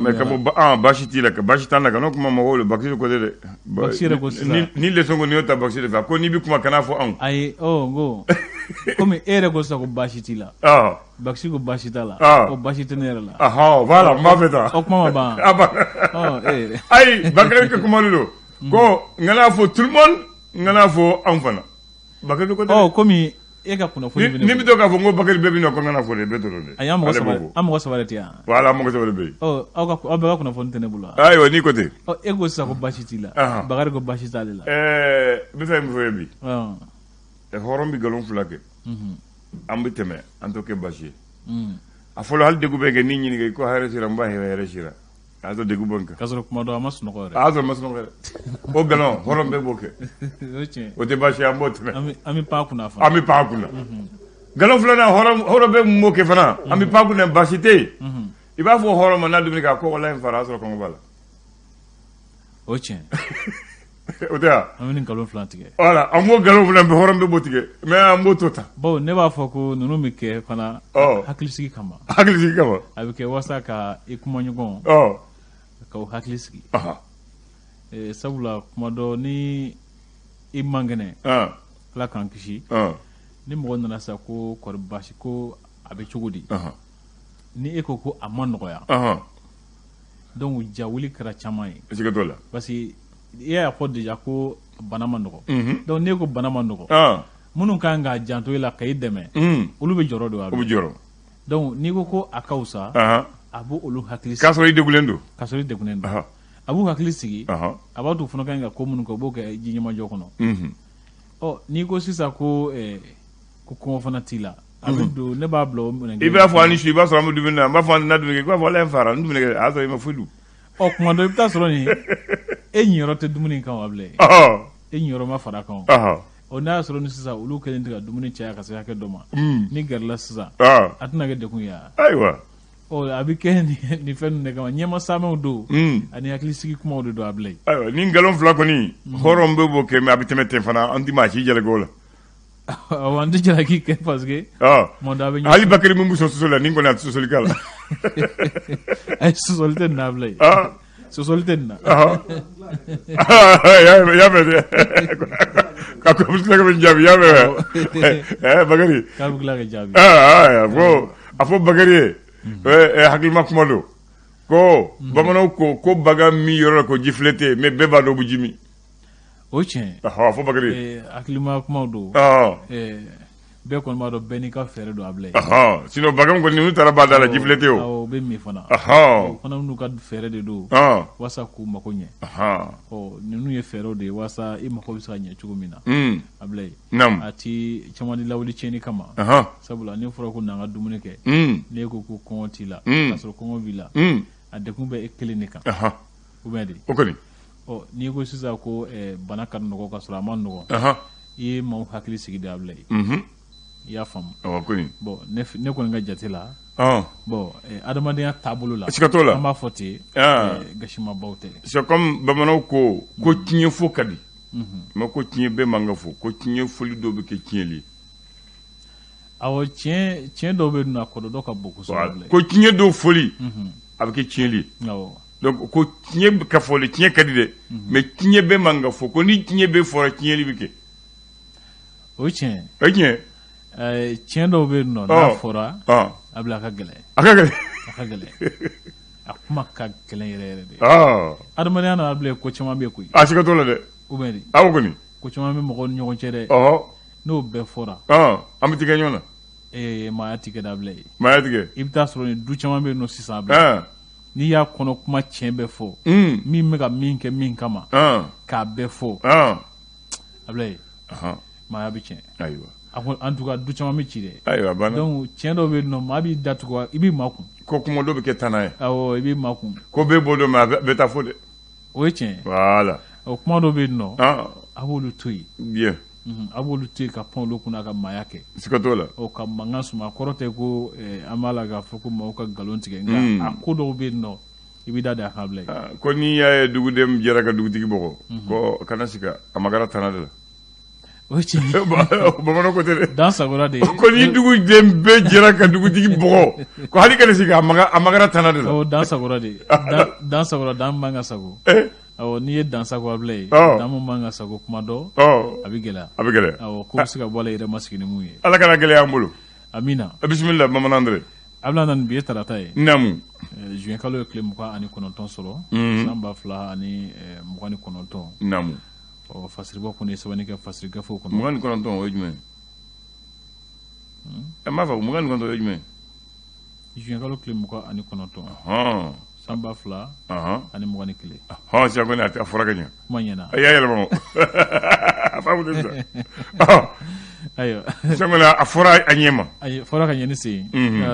Mais ka fɔ baasi t'i la, baasi t'an na, kana kuma mɔgɔw la. Bakisi ko dɛ. Bakisi yɛrɛ ko sisan. Ni leçon ko n'i y'o ta Bakisi de fɛ, ko n'i bɛ kuma, kana fɔ anw. Ayi, ɔ n ko komi e yɛrɛ ko sisan ko baasi t'i la. Bakisi ko baasi t'a la. Ko baasi tɛ ne yɛrɛ la. Ɔhɔn, voilà, n b'a fɛ tan. O kuma ma ban. A ban. Ɔ ee. Ayi, Bakari ka kuma de don. Ko n kana fɔ tout le monde, n kana fɔ anw fana. Bakari ko dɛ. Ɔ komi e ka kunnafoni bɛ ne Ni bɛ to k'a fɔ ko Bakari bɛɛ bɛ na, ko n kana fɔ dɛ, bɛɛ t'o dɔn dɛ. Ayi, an mɔgɔ saba, an mɔgɔ saba de tɛ yan. Voilà, an mɔgɔ saba de bɛ yen. Ɔ aw ka, aw bɛɛ ka kunnafoni tɛ ne bolo wa? Ayiwa, n'i ko ten. Ɔ e ko sisan ko baasi t'i la. Bakari ko baasi t'ale la. Ɛɛ, n bɛ fɛn min fɔ ye bi. Hɔrɔn bɛ nkalon fila kɛ. An bɛ tɛmɛ, an t'o kɛ baasi ye. A fɔlɔ, hali degun bɛ kɛ, n'i ɲininka ko hɛrɛ sira, n ba hɛrɛ sira. A y'a sɔrɔ degun bɛ n kan. K'a sɔrɔ kuma dɔ a ma sunɔgɔ yɛrɛ. A y'a sɔrɔ ma sunɔgɔ yɛrɛ. O nkalon, hɔrɔn bɛɛ b'o kɛ. O ye tiɲɛ. O tɛ baasi ye, an b'o tɛmɛ. An bɛ pan kunna fana. An bɛ pan kunna. Nkalon filanan, hɔrɔn bɛɛ mun b'o kɛ fana. An bɛ pan kunna, baasi tɛ yen. I b'a fɔ hɔrɔn ma n'a dumuni kɛ, a ko walahi n fara, a y'a sɔrɔ kɔngɔ b'a la. O ye tiɲɛ. O tɛ wa? An bɛ nin nkalon fila tigɛ. Voilà, an b'o nkalon fila bɛ, hɔrɔn bɛɛ b'o tigɛ, mais an b'o to tan. Bon, ne b'a fɔ ko ninnu bɛ kɛ fana hakilisigi kama. Hakilisigi kama. A bɛ kɛ walasa ka i kumaɲɔgɔn. K'aw hakili sigi. Sabula kuma dɔ ni i man kɛnɛ. Ala k'an kisi. Ni mɔgɔ nana sa ko kɔri baasi ko a bɛ cogo di? Ni e ko ko a ma nɔgɔya. Donc ja wuli kɛra caman ye. Siga t'o la. Parce que i y'a fɔ déjà ko bana ma nɔgɔ. Donc n'e ko bana ma nɔgɔ, minnu kan k'a janto i la ka i dɛmɛ, olu bɛ jɔrɔ de wa? U bɛ jɔrɔ. Donc n'i ko ko a ka fisa, a b'o olu hakili sigi. K'a sɔrɔ i degunnen don. K'a sɔrɔ i degunnen don. A b'u hakili sigi. A b'a to fana kan ka ko minnu kɛ, u b'o kɛ ji ɲɛmajɔ kɔnɔ. Ɔ n'i ko sisan ko ko kɔngɔ fana t'i la, a bɛ don, ne b'a bila o minɛn. I b'a fɔ ani su, i b'a sɔrɔ an bɛ dumuni na, n b'a fɔ an tɛna dumuni kɛ, i b'a fɔ ala ye n fara, n dumuni kɛ, a y'a sɔrɔ i ma foyi dun. Ɔ kuma dɔ i bɛ taa sɔrɔ nin e ɲiyɔrɔ tɛ dumuni kan wa bilen. E ɲiyɔrɔ ma fara kan. Ɔ n'a y'a sɔrɔ ni sisan olu kɛlen tɛ ka dumuni caya ka se hakɛ dɔ ma. Ni gɛrɛla sisan. A tɛna kɛ degun ye wa? Ayiwa. Ɔ a bɛ kɛ nin fɛn ninnu de kama, ɲɛma saamɛw don. Ani hakilisigi kumaw de don a bilen. Ayiwa, ni nkalon fila kɔni, hɔrɔn bɛɛ b'o kɛ, mais a bɛ tɛmɛ ten fana, an tɛ maa si jalaki o la. Awɔ, an tɛ jalaki kɛ parce que. Hali Bakari min bɛ sɔn sɔsɔ la, nin kɔni a tɛ sɔsɔli k'a la. Ayi, sɔsɔli tɛ nin na bilen. Sɔsɔli tɛ nin na. I y'a mɛn dɛ. Ka ko bɛ tila ka bɛ jaabi, i y'a mɛn wa? Bakari. K'a bɛ tila ka jaabi. A fɔ Bakari ye, hakilima kuma don. Ko bamananw ko bagan min yɔrɔ la ko jifilen tɛ yen, mais bɛɛ b'a dɔn u bɛ ji min. O tiɲɛ. A fɔ Bakari. Hakilima kumaw don. Bɛɛ kɔni b'a dɔn bɛɛ n'i ka fɛɛrɛ don a bila yen. Sinon bagan kɔni n'u taara ba da la, jifilen tɛ o. Awɔ, u bɛ min fana. O fana n'u ka fɛɛrɛ de don. Walasa k'u mako ɲɛ. Ɔ ninnu ye fɛɛrɛw de ye walasa i mako bɛ se ka ɲɛ cogo min na. A bila yen. Naamu. A ti caman di lawuli tiɲɛni kama. Sabula n'i fɔra ko n'an ka dumuni kɛ. N'e ko ko kɔngɔ t'i la. K'a sɔrɔ kɔngɔ b'i la. A degun bɛ e kelen de kan. Ou bien de. O kɔni. Ɔ n'i ko sisan ko bana ka nɔgɔ ka sɔrɔ a ma nɔgɔ. I ye maaw hakili sigi de a bila yen. I y'a faamu. Bon, ne kɔni ka jate la. Bon, adamadenya taabolo la. Siga t'o la. An b'a fɔ ten. Gasimabaw tɛ. C'est comme bamananw ko ko tiɲɛ fɔ ka di. Mais ko tiɲɛ bɛɛ man ka fɔ, ko tiɲɛ fɔli dɔw bɛ kɛ tiɲɛli ye. Awɔ, tiɲɛ dɔw bɛ yen nɔ, a kɔlɔlɔ ka bon kosɛbɛ. Ko tiɲɛ dɔw fɔli, a bɛ kɛ tiɲɛli ye. Donc ko tiɲɛ ka fɔli, tiɲɛ ka di dɛ, mais tiɲɛ bɛɛ man ka fɔ, ko ni tiɲɛ bɛɛ fɔra, tiɲɛli bɛ kɛ. O ye tiɲɛ. O ye tiɲɛ. Tiɲɛ dɔw bɛ yen nɔ, n'a fɔra, a bila a ka gɛlɛn. A ka gɛlɛn. A ka gɛlɛn. A kuma ka gɛlɛn yɛrɛ yɛrɛ de. Adamadenya na bilen, ko caman bɛ yen koyi. A siga t'o la dɛ. Ou bien de. Awɔ kɔni. Ko caman bɛ mɔgɔw ni ɲɔgɔn cɛ dɛ. N'o bɛɛ fɔra. An bɛ tigɛ ɲɔgɔn na. Ee, maaya tigɛ da bila yen. Maaya tigɛ. I bɛ taa sɔrɔ nin du caman bɛ yen nɔ sisan bilen. N'i y'a kɔnɔ kuma tiɲɛ bɛɛ fɔ. Min bɛ ka min kɛ min kama. K'a bɛɛ fɔ. A bila yen. Maaya bɛ tiɲɛ. Ayiwa. En tout cas, du caman bɛ ci dɛ. Ayiwa, banna. Donc tiɲɛ dɔw bɛ yen nɔ, maa b'i datugu, i b'i makun. Ko kuma dɔ bɛ kɛ tana ye. Awɔ, i b'i makun. Ko bɛɛ b'o dɔn, mais a bɛɛ t'a fɔ dɛ. O ye tiɲɛ ye. Voilà. O kuma dɔw bɛ yen nɔ, a b'olu to yen. Bien. A b'olu to yen ka pan olu kunna ka maaya kɛ. Siga t'o la. Ɔ ka mankan suma, kɔrɔ tɛ ko an b'a la k'a fɔ ko maaw ka nkalon tigɛ, nka a ko dɔw bɛ yen nɔ, i b'i da de a kan bila yen. Ko n'i y'a ye duguden jɛra ka dugutigi bugɔ, ko kana siga, a magara tana de la. O ye tiɲɛ ye. Bamananw ko ten dɛ. Dan sagora de. Ko ni duguden bɛɛ jɛra ka dugutigi bugɔ, ko hali kana sigi a magara tana de la. Awɔ, dan sagora de. Dan sagora, dan man ka sago. Awɔ, n'i ye dan sago Abulaye, dan mun man ka sago kuma dɔ, a bɛ gɛlɛya. A bɛ gɛlɛya. Awɔ, ko bɛ se ka bɔ a la i yɛrɛ ma sigi ni mun ye. Ala kana gɛlɛya an bolo. Amina. Bisimila bamanan dɛrɛ. Abulaye nani bi ye tarata ye. Naamu. Juin kalo ye tile 29 sɔrɔ. San 2029. Naamu. Ɔ fasiribɔ kɔni ye sɛbɛnni kɛ fasiri gafew kɔnɔ. 29 o ye jumɛn ye? Ɛ m'a fɔ 29 o ye jumɛn ye? Juin kalo tile 29. San 2021. Hɔn sisan kɔni a fɔra ka ɲɛ. Kuma ɲɛna. I y'a yɛlɛma o. A faamu tɛ sisan. Ayiwa. Sisan kɔni a fɔra a ɲɛ ma. Ayi fɔra ka ɲɛ ni sen.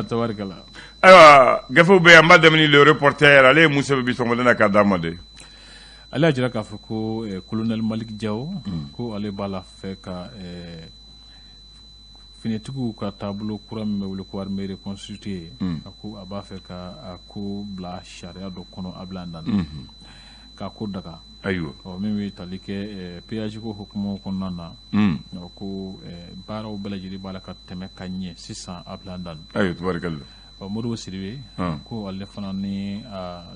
Tabarikala. Ayiwa gafew bɛ yan an b'a daminɛ le reporter ale ye mun sɛbɛn bi sɔgɔmada in na k'a d'an ma de. Ale y'a jira k'a fɔ ko colonel Malick Diaw ko ale b'a la fɛ ka finitigiw ka taabolo kura min bɛ wele ko armée reconstituée a ko a b'a fɛ ka a ko bila sariya dɔ kɔnɔ Abulaye Dani k'a ko daga. Ayiwa. Ɔ min bɛ tali kɛ péage ko hukumu kɔnɔna na ko baaraw bɛɛ lajɛlen b'a la ka tɛmɛ ka ɲɛ sisan Abulaye Dani. Ayiwa tabarikala. Ɔ Modibo Sidibe ko ale fana ni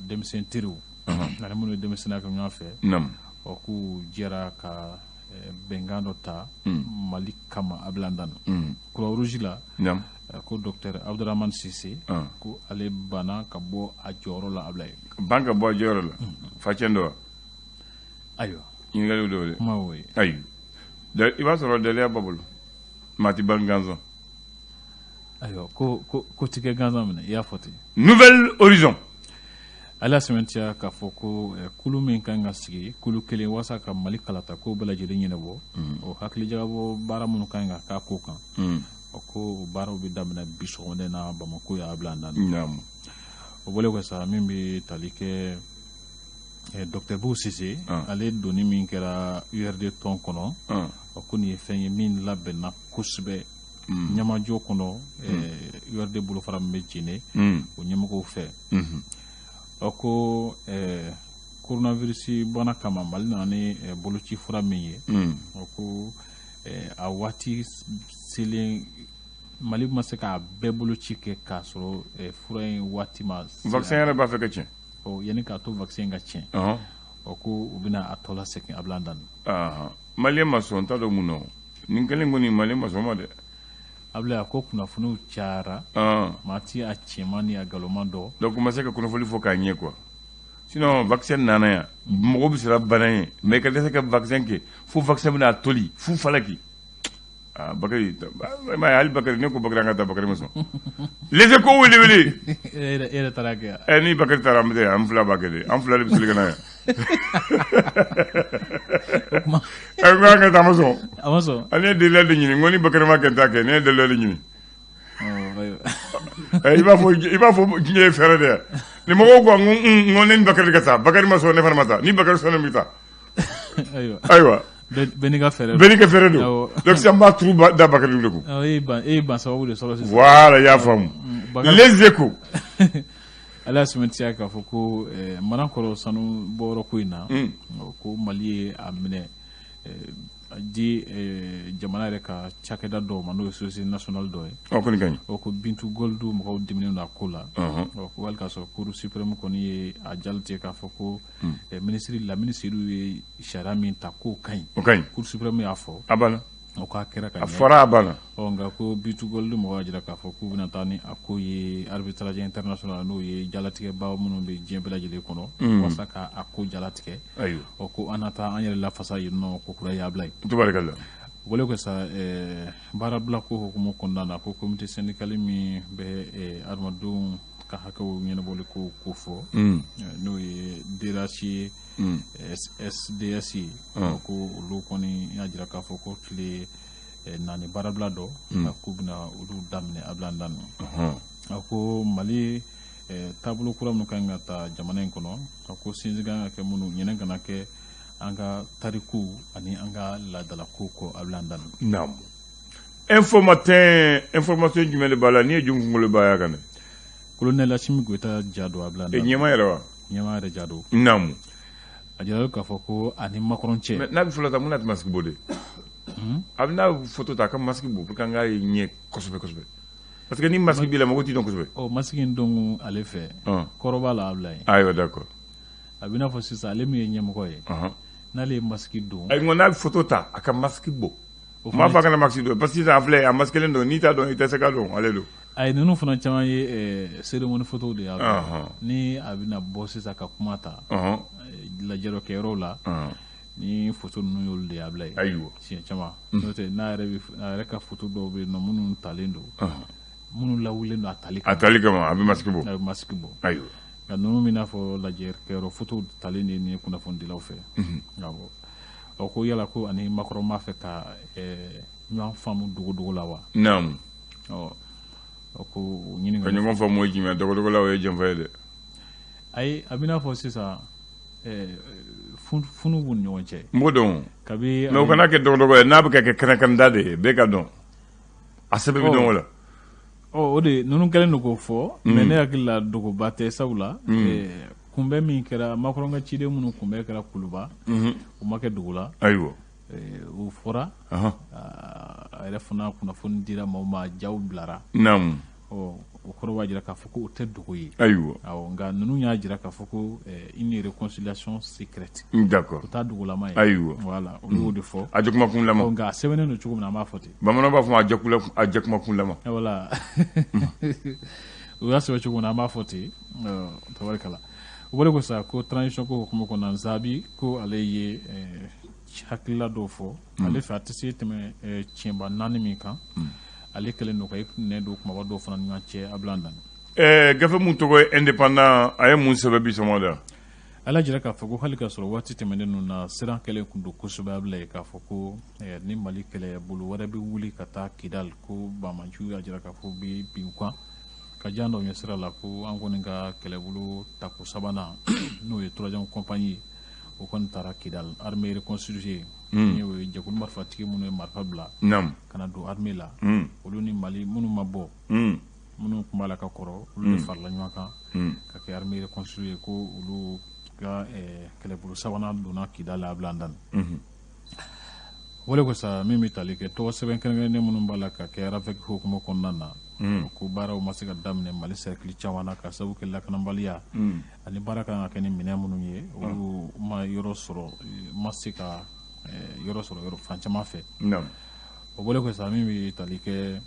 denmisɛn teriw ani minnu ye denmisɛnninya kɛ ɲɔgɔn fɛ ɔ k'u jɛra ka bɛnkan dɔ ta Mali kama Abulaye Dani Croix Rouge la ko docteur Abdramane Sise ko ale banna ka bɔ a jɔyɔrɔ la Abulaye. Ban ka bɔ a jɔyɔrɔ la facɛn don wa? Ayiwa. Ɲininkali dɔw ye. Kuma y'o ye. Ayi i b'a sɔrɔ daliya b'a bolo maa tɛ ban gansan. Ayiwa ko ko tɛ kɛ gansan minɛ i y'a fɔ ten. Nouvel Horizon. Ale y'a sɛmɛntiya k'a fɔ ko kulu min kan ka sigi kulu kelen walasa ka Mali kalata ko bɛɛ lajɛlen ɲɛnabɔ o hakilijagabɔ baara minnu kan ka k'a ko kan o ko o baaraw bɛ daminɛ bi sɔgɔmada in na Bamakɔ yan Abulaye Dani. O bɔlen kɔ sa min bɛ tali kɛ docteur Boubou Cissé ale donni min kɛra URD tɔn kɔnɔ o ko nin ye fɛn ye min labɛnna kosɛbɛ ɲɛmajɔ kɔnɔ URD bolofara min bɛ Jene o ɲɛmɔgɔw fɛ. Ɔ ko coronavirus bana kama Mali nana ni boloci fura min ye o ko a waati selen Mali ma se k'a bɛɛ boloci kɛ k'a sɔrɔ fura in waati ma. Vaccin yɛrɛ b'a fɛ ka tiɲɛ. Ɔ yanni k'a to vaccin ka tiɲɛ. Ɔ ko u bɛna a tɔ lasegin Abulaye Dani. Malien ma sɔn n t'a dɔn mun na nin kelen kɔni Malien ma sɔn ma dɛ. Abulaye a ko kunnafoniw cayara maa ti a tiɲɛman ni a nkalonman dɔn. Donc u ma se ka kunnafoni fɔ k'a ɲɛ quoi sinon vaccin nana yan mɔgɔ bɛ siran bana ye mais ka dɛsɛ ka vaccin kɛ fo vaccin bɛna toli fu falaki ah Bakari hali Bakari ne ko Bakari an ka taa Bakari ma sɔn Les Échos wele wele. E yɛrɛ taara kɛ ɛ ni Bakari taara an bɛ an fila b'a kɛ de an fila de bɛ seli ka na yan. O kuma. Ɛ n ko an ka taa a ma sɔn. A ma sɔn. Ne ye deliya de ɲini n ko ni Bakari ma kɛ n t'a kɛ ne ye deliya de ɲini. I b'a fɔ diɲɛ ye fɛɛrɛ de ye ni mɔgɔw ko n ko ne ni Bakari ka taa Bakari ma sɔn ne fana ma taa ni Bakari sɔnna n bɛ taa. Ayiwa. Bɛɛ n'i ka fɛɛrɛ don. Bɛɛ n'i ka fɛɛrɛ don. Donc sisan n b'a turu da Bakari de kun. E ye ban sababu de sɔrɔ sisan. Voilà i y'a faamu. Les Échos. Ale y'a sɛmɛntiya k'a fɔ ko Manankɔrɔ sanu bɔyɔrɔ ko in na ko Mali ye a minɛ di jamana yɛrɛ ka cakɛda dɔw ma n'o ye société nationale dɔ ye. O kɔni ka ɲi. O ko B2Gold mɔgɔw diminen don a ko la. Ko hali k'a sɔrɔ Cour suprême kɔni ye a jaabi k'a fɔ ko minisiri Lamini Seyidu ye sariya min ta k'o ka ɲi. O ka ɲi. Cour suprême y'a fɔ. A banna. O k'a kɛra ka ɲɛ. A fɔra a banna. Ɔ nka ko B2Gold mɔgɔw y'a jira k'a fɔ k'u bɛna taa ni a ko ye arbitrage international n'o ye jalatigɛba minnu bɛ diɲɛ bɛɛ lajɛlen kɔnɔ. Walasa ka a ko jalatigɛ. Ayiwa. Ɔ ko an na taa an yɛrɛ lafasa yen nɔ ko kura y'a bila yen. Tabarikala. O bɔlen kɔ sa baarabila ko hukumu kɔnɔna na ko comité syndical min bɛ adamadenw ka hakɛw ɲɛnabɔli ko ko fɔ. N'o ye DRH ye. SDS ye. Ko olu kɔni y'a jira k'a fɔ ko tile 4 baarabila dɔ k'u bɛna olu daminɛ Abulaye Dani. A ko Mali taabolo kura minnu kan ka ta jamana in kɔnɔ a ko sinsin kan ka kɛ minnu ɲinɛ kana kɛ an ka tariku ani an ka laadalako kɔ Abulaye Dani. Naamu. Info Matin information jumɛn de b'a la n'i ye jɔn kunkolo ba y'a kan dɛ. Colonel Assimi Goïta ja don Abulaye Dani. Ɲɛmaa yɛrɛ wa? Ɲɛmaa yɛrɛ ja don. Naamu. A jirala k'a fɔ ko ani Macron cɛ. Mais n'a bɛ fɔlɔ ta mun na a tɛ masque bɔ de? A bɛ n'a photo ta, a ka masque bɔ pour que an k'a ye ɲɛ kosɛbɛ kosɛbɛ, parce que ni masque b'i la, mɔgɔ t'i dɔn kosɛbɛ. Ɔ, masque in don ale fɛ, kɔrɔ b'a la, a bila yen. Ayiwa, d'accord. A bɛ n'a fɔ sisan, ale min ye ɲɛmɔgɔ ye, n'ale ye masque don. Ayi, n ko n'a bɛ photo ta, a ka masque bɔ. O m'a fɔ a kana masque don, parce que sisan a filɛ, a masque kelen don, n'i t'a dɔn, i tɛ se k'a dɔn ale don. Ayi, ninnu fana caman ye cérémonie photo de y'a ni a bɛna bɔ sisan ka kuma ta lajɛrɔ kɛyɔrɔw la, ni photo ninnu y'olu de y'a bila yen. Siɲɛ caman, n'o tɛ, n'a yɛrɛ bɛ, a yɛrɛ ka photo dɔw bɛ yen nɔ minnu talen don, minnu lawulilen don a tali kama. A tali kama, a bɛ masque bɔ. A bɛ masque bɔ. Nka ninnu bɛ n'a fɔ lajɛ kɛyɔrɔ photo talen de ni kunnafonidilaw fɛ. Awɔ, ɔ, ko yala ko ani Macron b'a fɛ ka ɲɔgɔn faamu dogodogo la wa? Ɔ, ko o ɲininkali. Ka ɲɔgɔn faamu, o ye jumɛn? Dogodogo la, o ye janfa ye dɛ. Ayi, a bɛ n'a fɔ sisan funu b'u ni ɲɔgɔn cɛ. N b'o dɔn. Kabi. Mais o kana kɛ dogodogo ye, n'a bɛ ka kɛ kɛnɛkanda de ye, bɛɛ ka dɔn, a sɛbɛn bɛ dɔn o la. Ɔ, o de ninnu kɛlen don k'o fɔ, mais ne hakili la, dogoba tɛ, sabula kunbɛn min kɛra, Macron ka ciden minnu kunbɛn kɛra Kuluba, o ma kɛ dogo la. O fɔra, a yɛrɛ fana kunnafoni dira maaw ma, jaw bilara. Ɔ, o kɔrɔ b'a jira k'a fɔ ko o tɛ dogo ye. Awɔ, nka ninnu y'a jira k'a fɔ ko une réconciliation secrète. O t'a dogolama ye. Voilà, olu y'o de fɔ. A jakuma kunlama. Nka a sɛbɛnnen don cogo min na, an b'a fɔ ten. Bamananw b'a fɔ a jakuma kunlama. Voilà, u y'a sɛbɛn cogo min na, an b'a fɔ ten, tabarikala. O bɔlen ko sa, ko transition ko hukumu kɔnɔna, Zabi ko ale ye hakilila dɔw fɔ ale fɛ, a tɛ se tɛmɛ tiɲɛba naani min kan, ale kɛlen don ka i nɛ don kumaba dɔw fana ni ɲɔgɔn cɛ, a bila dan. Gafe mun tɔgɔ ye Indépendant, a ye mun sɛbɛn bi sɔgɔma da? Ala jira k'a fɔ ko hali k'a sɔrɔ waati tɛmɛnen ninnu na, siran kɛlen kun don kosɛbɛ, a bila yen k'a fɔ ko ni Mali kɛlɛbolo wɛrɛ bɛ wuli ka taa Kidal, ko banbaanciw y'a jira k'a fɔ bi bin u kan ka jan dɔw ɲɛ sira la, ko an kɔni ka kɛlɛbolo tako sabanan, n'o ye troisième compagnie ye, o kɔni taara Kidal, armée reconstituée, ni o ye jɛkulu marifatigi minnu ye marifa bila ka na don armée la, olu ni Mali minnu ma bɔ, minnu tun b'a la ka kɔrɔ, olu de farala ɲɔgɔn kan ka kɛ armée reconstituée, ko olu ka kɛlɛbolo sabanan donna Kidal a bila dan. O de ko min bɛ tali kɛ tɔgɔ sɛbɛn kɛrɛnkɛrɛnnen minnu b'a la ka kɛ RAVEC hukumu kɔnɔna na, ko baaraw ma se ka daminɛ Mali cercle caman na ka sababu kɛ lakanabaliya ani baara kan ka kɛ ni minɛn minnu ye, olu ma yɔrɔ sɔrɔ, ma se ka yɔrɔ sɔrɔ yɔrɔ fan caman fɛ. O bɔlen kɔfɛ, min bɛ tali kɛ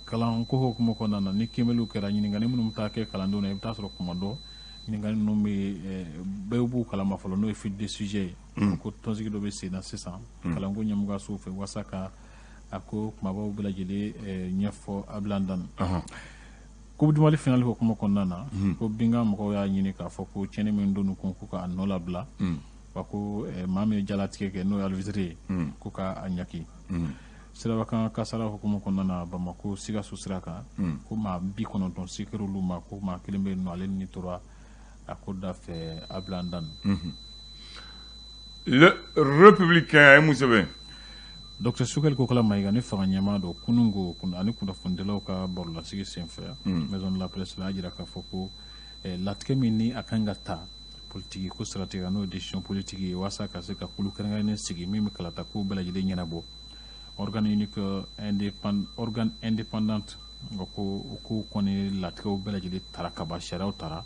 kalanko hukumu kɔnɔna na, ni kiimɛliw kɛra, ɲininkali minnu bɛ taa kɛ kalandenw na, i bɛ taa sɔrɔ kuma dɔ ɲininkali ninnu bɛ bɛɛ b'u kalama fɔlɔ, n'o ye fuite de sujet ye, ko tɔnsigi dɔ bɛ sen na sisan kalanko ɲɛmɔgɔyaso fɛ walasa ka a ko kumabaw bɛɛ lajɛlen ɲɛfɔ a bila dan. Coupe du Mali finale hukumu kɔnɔna na, ko Binga mɔgɔw y'a ɲini k'a fɔ ko tiɲɛni min don kun, ko k'a nɔ labila, wa ko maa min ye jalatigɛ kɛ, n'o ye arbitre ye, ko k'a ɲaki. Sirabakan kasara hukumu kɔnɔna na, Bamako Sikaso sira kan, ko maa 90 se kɛra olu ma, ko maa kelen bɛ yen nɔ, ale ni tora a ko da fɛ, a bila dan. Le Républicain, a ye mun sɛbɛn? Docteur Choguel Kokalla Maïga ni fanga ɲɛmaa don, kununko ani kunnafonidilaw ka barolasigi senfɛ Maison de la Presse la, a jira k'a fɔ ko latigɛ min ni a kan ka ta politiki ko siratigɛ, n'o ye décision politique ye, walasa ka se ka kulu kɛrɛnkɛrɛnnen sigi min bɛ kalata ko bɛɛ lajɛlen ɲɛnabɔ, organe unique indépendant, organe indépendant, ko o ko kɔni latigɛw bɛɛ lajɛlen tara ka ban, sariyaw tara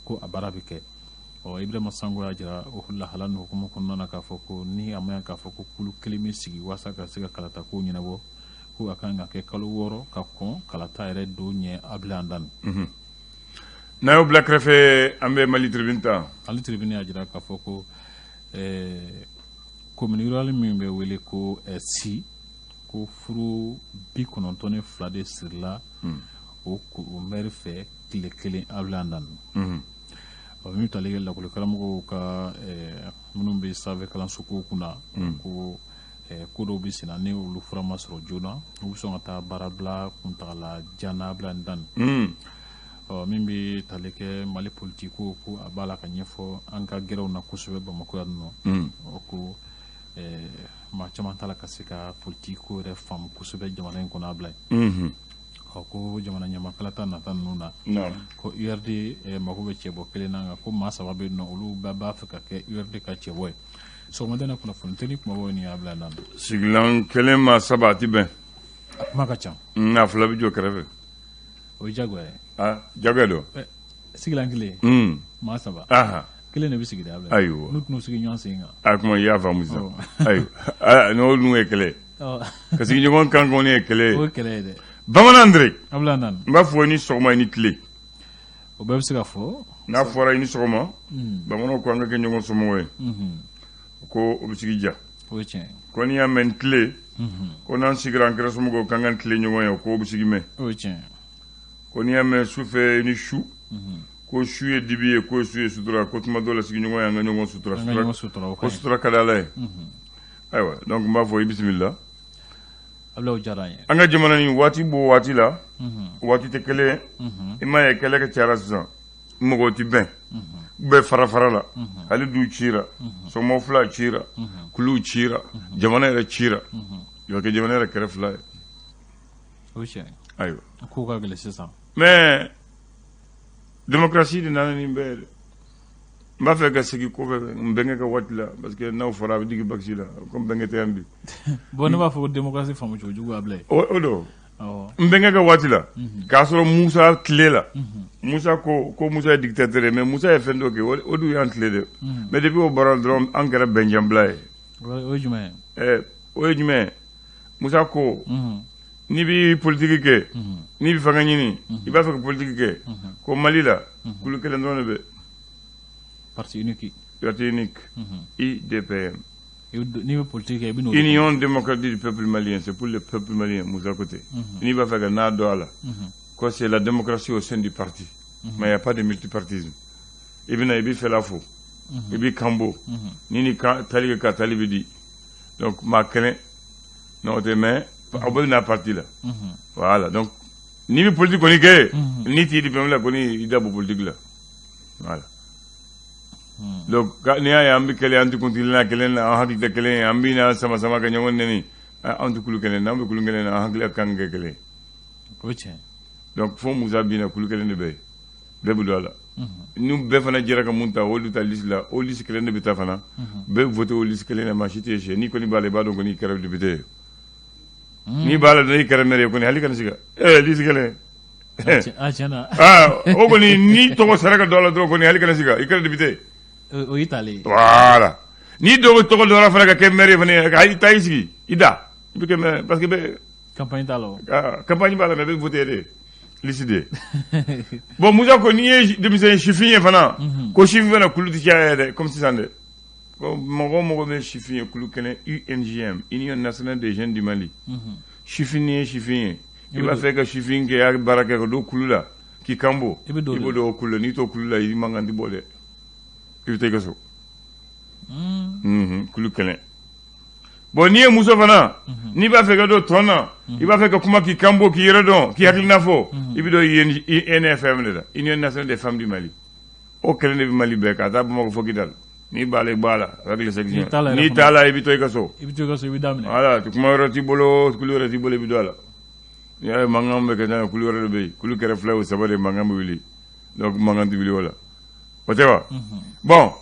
ko a baara bɛ kɛ. Ɔ, Ibrahima Sango y'a jira o lahala ni hukumu kɔnɔna na k'a fɔ ko ni a ma ɲɛ k'a fɔ ko kulu kelen bɛ sigi walasa ka se ka kalata ko ɲɛnabɔ, ko a kan ka kɛ kalo 6 ka kɔn kalata yɛrɛ don ɲɛ, a bila an dan. N'a y'o bila kɛrɛfɛ, an bɛ Mali Tribune ta. Mali Tribune y'a jira k'a fɔ ko commune rurale min bɛ wele ko Si, ko furu 92 de sirila o maire fɛ tile kelen, a bila an dan. Ɔ, min tali kɛ lakɔli karamɔgɔw ka minnu bɛ sanfɛ kalanso kow kunna, ko ko dɔw bɛ senna, ni olu fura ma sɔrɔ joona, u bɛ sɔn ka taa baarabila kuntagala jan na, bila dan. Ɔ, min bɛ tali kɛ Mali politiki ko, ko a b'a la ka ɲɛfɔ an ka gɛrɛw na kosɛbɛ Bamakɔ yan nɔ. Ɔ, ko maa caman t'a la ka se ka politiki ko yɛrɛ faamu kosɛbɛ jamana in kɔnɔ, a bila yen. Ɔ, ko jamana ɲamakalata nata ninnu na, ko URD mako bɛ cɛbɔ kelen na, nka ko maa saba bɛ yen nɔ, olu bɛɛ b'a fɛ ka kɛ URD ka cɛbɔ ye. Sɔgɔmada in na kunnafoni teli kumabaw ni Abulayi Nando. Sigilan kelen ma saba a ti bɛn. A kuma ka ca. A fila bɛ jɔ kɛrɛfɛ. O ye jagoya ye. Aa jagoya don. Sigilan kelen. Maa saba. Kelen de bɛ sigi dɛ Abulayi. Ayiwa. N'u tɛn'u sigi ɲɔgɔn sen kan. A kuma i y'a faamu sisan. Ayiwa n'o dun ye kɛlɛ ye. Ka sigiɲɔgɔn kan kɔni ye kɛlɛ ye. O ye kɛlɛ ye dɛ. Bamanan Andre. Abulayi Nando. N b'a fɔ i ni sɔgɔma i ni tile. O bɛɛ bɛ se ka fɔ. N'a fɔra i ni sɔgɔma. Bamananw ko an ka kɛ ɲɔgɔn somɔgɔ ye. Ko o bɛ sigi diya. O ye tiɲɛ ye. Ko n'i y'a mɛn n tile. Ko n'an sigira an kɛra somɔgɔw k'an ka tilen ɲɔgɔn ye ko o bɛ sigi mɛn. O ye tiɲɛ ye. Ko n'i y'a mɛn sufɛ i ni su. Ko su ye dibi ye ko su ye sutura ko tuma dɔ la sigiɲɔgɔn ye an ka ɲɔgɔn sutura. An ka ɲɔgɔn sutura o ka ɲi. Ko sutura ka di Ala ye. Ayiwa donc n b'a fɔ i bisimila. Abulayi o diyara an ye. An ka jamana nin waati b'o waati la. Waati tɛ kelen ye. I m'a ye kɛlɛ ka cayara sisan. Mɔgɔw tɛ bɛn. Bɛɛ fara fara la. Hali du cira. Somɔgɔ fila cira. Kuluw cira. Jamana yɛrɛ cira. I kɛ jamana yɛrɛ kɛra fila ye. O ye tiɲɛ ye. Ayiwa. Kow ka gɛlɛn sisan. Mais démocratie de nana nin bɛɛ ye dɛ. N b'a fɛ ka segin kɔfɛ n bɛnkɛ ka waati la parce que n'aw fɔra a bɛ digi bakisi la comme bɛnkɛ tɛ yan bi. Bon ne b'a fɔ ko démocratie faamu cogo jugu Abulayi. O don. N bɛnkɛ ka waati la. K'a sɔrɔ Musa tile la. Musa ko ko Musa ye dictateur ye mais Musa ye fɛn dɔ kɛ o dun y'an tile dɛ. Mais depuis o bɔra dɔrɔn an kɛra bɛnjanbila ye. O ye jumɛn ye? Ɛ o ye jumɛn ye? Musa ko. N'i bɛ politiki kɛ. N'i bɛ fanga ɲini. I b'a fɛ ka politiki kɛ. Ko Mali la. Kulu kelen dɔrɔn de bɛ. Parti unique. Parti unique. UDPM. N'i bɛ politique kɛ i bɛ n'o. Union démocratique du peuple malien c'est pour le peuple malien Musa ko ten. N'i b'a fɛ ka n'a dɔn a la. Ko c'est la démocratie au sein du parti. Mais il n'y a pas de multipartisme. I bɛ na i b'i fɛla fɔ. I b'i kan bɔ. Ni ni kan tali kɛ ka tali bɛ di. Donc maa kelen n'o tɛ mais aw bɛɛ bɛ na parti la. Voilà donc n'i bɛ politique kɔni kɛ. N'i t'i UDPM la kɔni i da bɔ politique la. Voilà. Donc n'i y'a ye an bɛ kɛlɛ an tɛ kuntilenna kelen na an hakili tɛ kelen ye an bɛ na sama sama ka ɲɔgɔn nɛni an tɛ kulu kelen n'an bɛ kulu kelen na an hakili kan ka kɛ kelen ye. O ye tiɲɛ. Donc fo Musa binna kulu kelen de bɛ yen bɛɛ bɛ don a la. Ni bɛɛ fana jɛra ka mun ta olu ta liste la o liste kelen de bɛ taa fana. Bɛɛ bɛ voter o liste kelen na maa si tɛ échouer n'i kɔni b'a la i b'a dɔn kɔni i kɛra député ye. N'i b'a la n'i kɛra maire ye kɔni hali kana siga ɛɛ liste kelen. A tiɲɛ na. Aa o kɔni n'i tɔgɔ sera ka don a la dɔrɔn kɔni hali kana siga i kɛra député. O y'i talen ye. Voilà n'i dɔw tɔgɔ dɔra fana ka kɛ maire ye fana ka i taa i sigi i da i bɛ kɛ maire parce que bɛ. Campagne t'a la o. Campagne b'a la mais bɛ voter de liste de. Bon Musa ko n'i ye denmisɛn sifin ye fana. Ko sifin fana kulu tɛ caya dɛ comme sisan dɛ. Ko mɔgɔ o mɔgɔ bɛ sifin ye kulu kelen UNJM Union nationale des jeunes du Mali. Sifin n'i ye sifin ye. I b'a fɛ ka sifin kɛ ya baara kɛ ka don kulu la k'i kan bɔ i bɛ don o kulu la n'i t'o kulu la i man kan tɛ bɔ dɛ i bɛ taa i ka so. Kulu kelen bon n'i ye muso fana n'i b'a fɛ ka don tɔn na i b'a fɛ ka kuma k'i kan bɔ k'i yɛrɛ dɔn k'i hakilina fɔ i bɛ don UNFM de la Union nationale des femmes du Mali o kelen de bɛ Mali bɛɛ ka taa Bamakɔ fo Kidali n'i b'a la i b'a la avec les sections n'i t'a la i bɛ to i ka so i bɛ to i ka so i bɛ daminɛ voilà kuma wɛrɛ t'i bolo kulu wɛrɛ t'i bolo i bɛ don a la n'i y'a ye mankan bɛ kɛ n'a ye kulu wɛrɛ de bɛ yen kulu kɛra fila o saba de mankan bɛ wuli donc mankan tɛ wuli o la o tɛ wa bon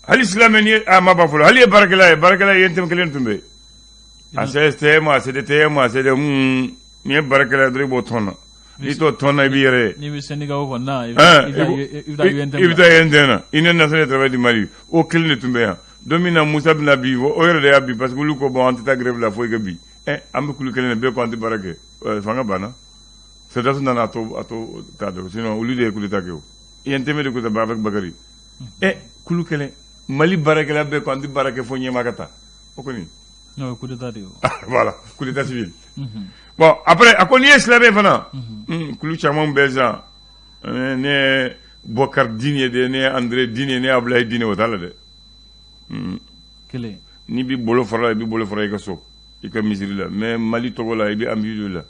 hali silamɛ ni a ma ban fɔlɔ hali ye baarakɛla ye baarakɛla ye UNTM kelen tun bɛ yen ACSTM ACDTM ACD n'i ye baarakɛla ye dɔrɔn i b'o tɔn na n'i t'o tɔn na i b'i yɛrɛ ye n'i bɛ syndicat o kɔni na i bɛ taa UNTM na Union nationale des travailleurs du Mali o kelen de tun bɛ yan don min na Musa bɛna bin o yɛrɛ de y'a bin parce que olu ko bon an tɛ taa grève la fo i ka bin ɛ an bɛ kulu kelen na bɛɛ ko an tɛ baara kɛ fanga banna sɔrɔdasiw nana a to ta dɔrɔn sinon olu de ye coup d'état kɛ o UNTM de coup d'état avec Bakary ɛ kulu kelen Mali baarakɛla bɛɛ ko an tɛ baara kɛ fo ɲɛmaa ka taa o kɔni. N'o ye coup d'état de ye o. Voilà coup d'état civil. Bon après a ko n'i ye silamɛ fana. Kulu caman bɛ sisan ne ye Bɔkari Dine ye dɛ ne ye André Dine ye ne ye Abulayi Dine o t'a la dɛ. Kelen. N'i b'i bolo fara i b'i bolo fara i ka so i ka misiri la mais Mali tɔgɔ la i bɛ AMUPI de la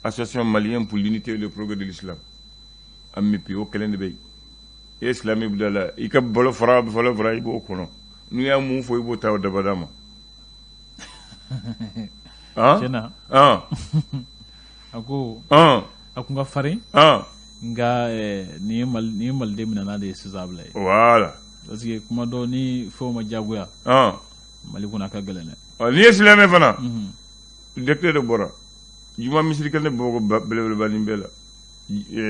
Association malienne pour l'unité et le progrès de l'islam AMUPI o kelen de bɛ yen i ye silamɛ bila la i ka bolo fara fɔlɔ fara i b'o kɔnɔ n'u y'a mun fɔ i b'o ta o dabada ma. Tiɲɛna. A ko. A kun ka farin. Nka nin ye maliden minɛna de ye sisan Abulayi. Voilà. Parce que kuma dɔ ni fɛnw ma diyagoya. Mali kɔnɔ a ka gɛlɛn dɛ. N'i ye silamɛ fana, décret de bɔra juma misiri kelen Bamakɔ belebeleba nin bɛɛ la,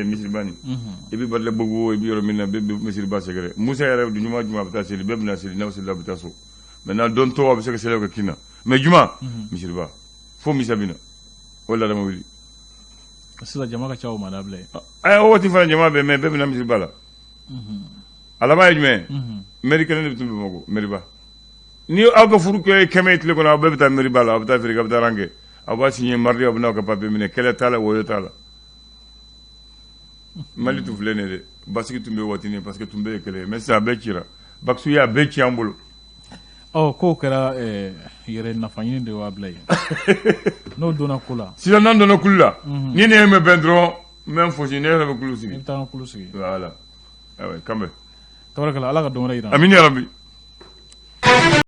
misiriba nin, i bɛ Badalabugu, i bɛ yɔrɔ min na, bɛɛ bɛ misiriba sɛgɛrɛ. Musa yɛrɛ juma juma a bɛ taa seli, bɛɛ bɛna seli, n'aw selila a bɛ taa so. Maintenant don tɔw a bɛ se ka seli kɛ kin na, mais juma misiriba fo misa bɛ na, o laada ma wuli. Sisan jama ka ca, o ma dabila. Ɛ, o waati fana jama bɛ, mais bɛɛ bɛ na misiriba la. A laban ye jumɛn ye? Mairie kelen de tun bɛ Bamakɔ, mairie ba. Ni aw ka furu kɛ 100 ye tile kɔnɔ, aw bɛɛ bɛ taa mairie ba la, aw bɛ taa feere, aw bɛ taa rang kɛ, aw b'a signer mardi, aw bɛ n'aw ka papier minɛ, kɛlɛ t'a la, wɔyɔ t'a la. Mali tun filɛ nin ye dɛ, basigi tun bɛ waati ni parce que tun bɛɛ ye kelen ye, mais sisan a bɛɛ cira, Bakisu y'a bɛɛ ci an bolo. Ɔ, k'o kɛra yɛrɛ nafa ɲini de b'a bila yen n'o donna ko la. Sisan n'an donna kulu la, ni ne ye mɛn bɛn dɔrɔn, n bɛ n fosi, ne yɛrɛ bɛ kulu sigi. I bɛ taa kulu sigi. Voilà, ayiwa, kan bɛn. Tabarakala, Ala ka don wɛrɛ jira. Amina yarabi.